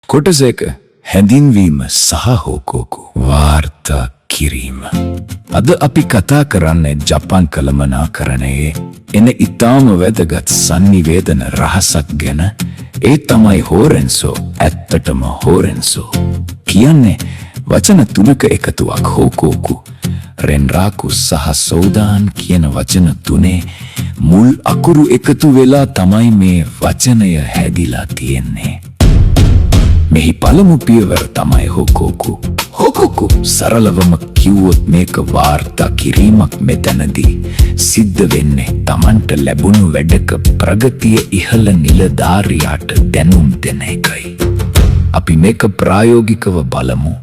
කොටස එක, හැඳින්වීම සහ හෝකෝකු වාර්තා කිරීම. අද අපි කතා කරන්නේ ජපාන් කළමනාකරණයේ එන ඉතාම වැදගත් සන්නිවේදන රහසක් ගැන. ඒ තමයි හෝරෙන්සෝ. ඇත්තටම හෝරෙන්සෝ කියන්නේ වචන තුනක එකතුවක්. හෝකෝකු, රෙන්රාකු සහ සෝදාන් කියන වචන තුනේ මුල් අකුරු එකතු වෙලා තමයි මේ වචනය හැදිලා තියෙන්නේ. මෙහි පළමු පියවර තමයි හෝකෝකු. හෝකෝකු සරලවම කිව්වොත් මේක වාර්තා කිරීමක්. මෙතනදී සිද්ධ වෙන්නේ තමන්ට ලැබුණු වැඩක ප්‍රගතිය ඉහළ නිලධාරියාට දැනුම් දෙන එකයි. අපි මේක ප්‍රායෝගිකව බලමු.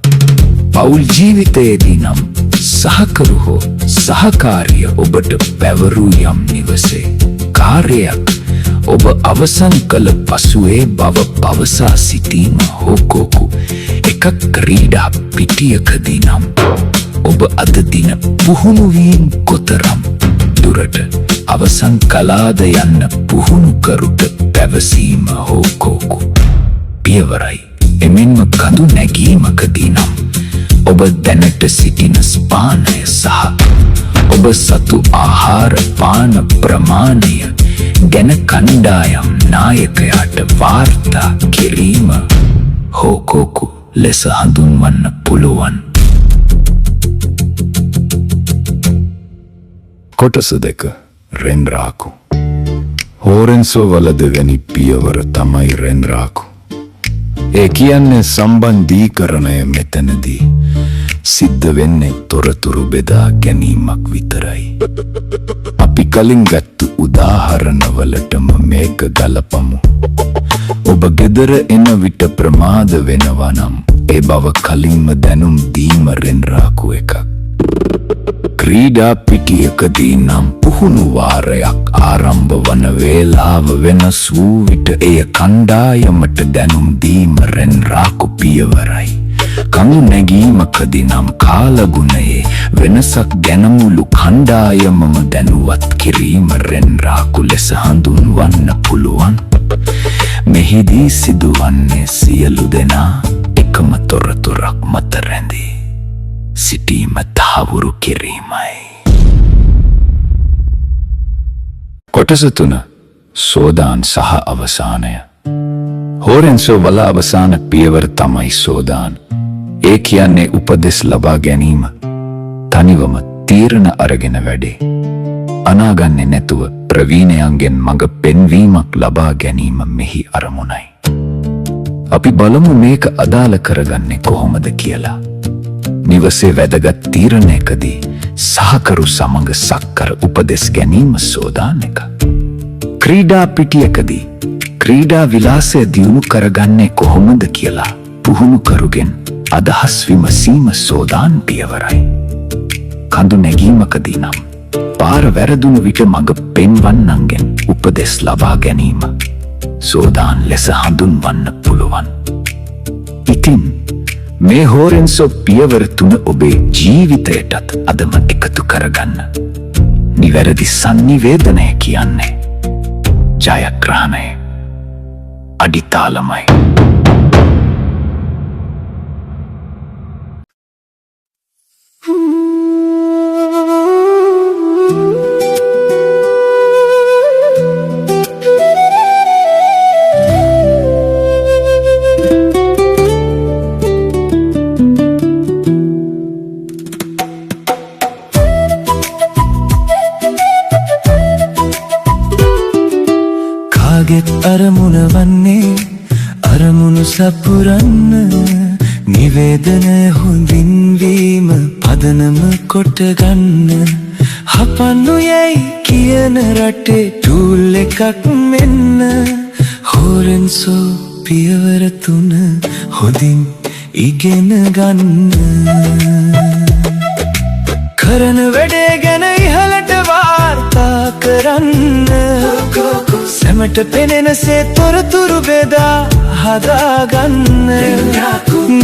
පවුල් ජීවිතයේදී නම් සහකරු හෝ සහකාරිය ඔබට පැවරූ යම් නිවසේ කාර්යයක් ඔබ අවසන් කළ පසු ඒ බව පවසා සිටීම හෝකෝකු එකක්. ක්‍රීඩා පිටියකදී නම් ඔබ අද දින පුහුණුවීම් කොතරම් දුරට අවසන් කළාද යන්න පුහුණුකරුට පැවසීම හෝකෝකු පියවරයි. එමෙන්ම කඳු නැගීමකදී නම් ඔබ දැනට සිටින ස්ථානය සහ ඔබ සතු ආහාර පාන ප්‍රමාණය ගැන කණ්ඩායම් නායකයාට වාර්තා කිරීම හෝකෝකු ලෙස හඳුන්වන්න පුළුවන්. කොටස දෙක, රෙන්රාකු. හෝරෙන්සෝ වල දෙවැනි පියවර තමයි රෙන්රාකු. ඒ කියන්නේ සම්බන්ධීකරණය. මෙතනදී සිද්ධ වෙන්නේ තොරතුරු බෙදා ගැනීමක් විතරයි. අපි කලින් ගත්තු උදාහරණවලටම මේක ගලපමු. ඔබ ගෙදර එන විට ප්‍රමාද වෙනවා නම් ඒ බව කලින්ම දැනුම් දීම රෙන්රාකු එකක්. ක්‍රීඩා පිටියකදී නම් පුහුණු වාරයක් ආරම්භ වන වේලාව වෙනස් වූ විට එය කණ්ඩායමට දැනුම් දීම රෙන්රාකු පියවරයි. කඳු නැගීමකදී නම් කාලගුණයේ වෙනසක් ගැන මුළු කණ්ඩායමම දැනුවත් කිරීම රෙන්රාකු ලෙස හඳුන්වන්න පුළුවන්. මෙහිදී සිදුවන්නේ සියලු දෙනා එකම තොරතුරක් මත රැඳී සිටීම තහවුරු කිරීමයි. කොටස තුන, සෝදාන් සහ අවසානය. හෝරෙන්සෝ වල අවසාන පියවර තමයි සෝදාන්. ඒ කියන්නේ උපදෙස් ලබා ගැනීම. තනිවම තීරණ අරගෙන වැඩේ අනාගන්නේ නැතුව ප්‍රවීණයන්ගෙන් මඟ පෙන්වීමක් ලබා ගැනීම මෙහි අරමුණයි. අපි බලමු මේක අදාළ කරගන්නේ කොහොමද කියලා. නිවසේ වැදගත් තීරණයකදී සහකරු සමඟ සක්කර උපදෙස් ගැනීම සෝදාන් එක. ක්‍රීඩා පිටියකදී ක්‍රීඩා විලාසය දියුණු කරගන්නේ කොහොමද කියලා පුහුණුකරුගෙන් අදහස් විමසීම සෝදාන් පියවරයි. කඳු නැගීමකදී නම් පාර වැරදුණු විට මඟ පෙන්වන්නන්ගෙන් උපදෙස් ලබා ගැනීම සෝදාන් ලෙස හඳුන්වන්න පුළුවන්. ඉතින් මේ හෝරෙන්සෝ පියවර තුන ඔබේ ජීවිතයටත් අදම එකතු කරගන්න. නිවැරදි සන්නිවේදනය කියන්නේ ජයග්‍රහණය අඩිතාලමයි. කාගෙත් අරමුණ වන්නේ අරමුණු සපුරන්න, නිවේදනය හොඳින් වීම පදනම කොට ගන්න. හපන්නු යැයි කියන රටේ ටූල් එකක් මෙන්න. හෝරෙන්සෝ පියවර තුන හොඳින් ඉගෙන ගන්න. කරන වැඩේ ගැන ඉහළට වාර්තා කරන්න. සැමට පෙනෙනසේ තොරතුරු බෙදා හදාගන්න.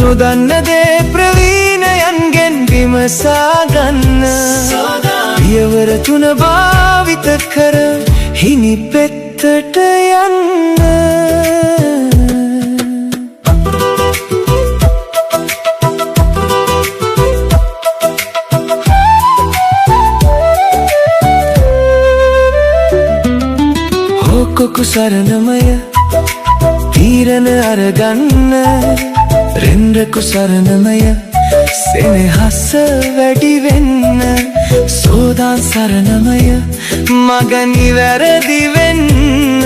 නොදන්න දේ ප්‍රවීණයන්ගෙන් විමසා ගන්න. පියවර තුන භාවිත කර හිමි පෙත්තට යන්න. කොකු සරණමය, තීරණ අරගන්න. රෙන්රකු සරණමය, සෙනෙහස වැඩි වෙන්න. සෝදාන් සරණමය, මග නිවැරදි වෙන්න.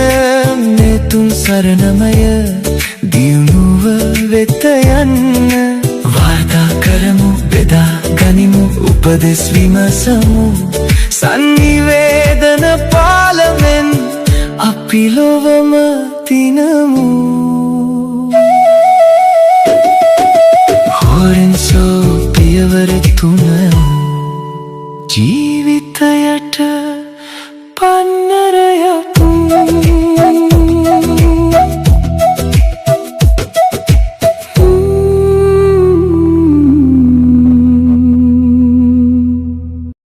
මේ තුන් සරණමය, දියුණුව වෙත යන්න. වාර්තා කරමු, බෙදා ගනිමු, උපදෙස් විමසමු. සන්නිවේදන පාලමෙන් අපි ලොවම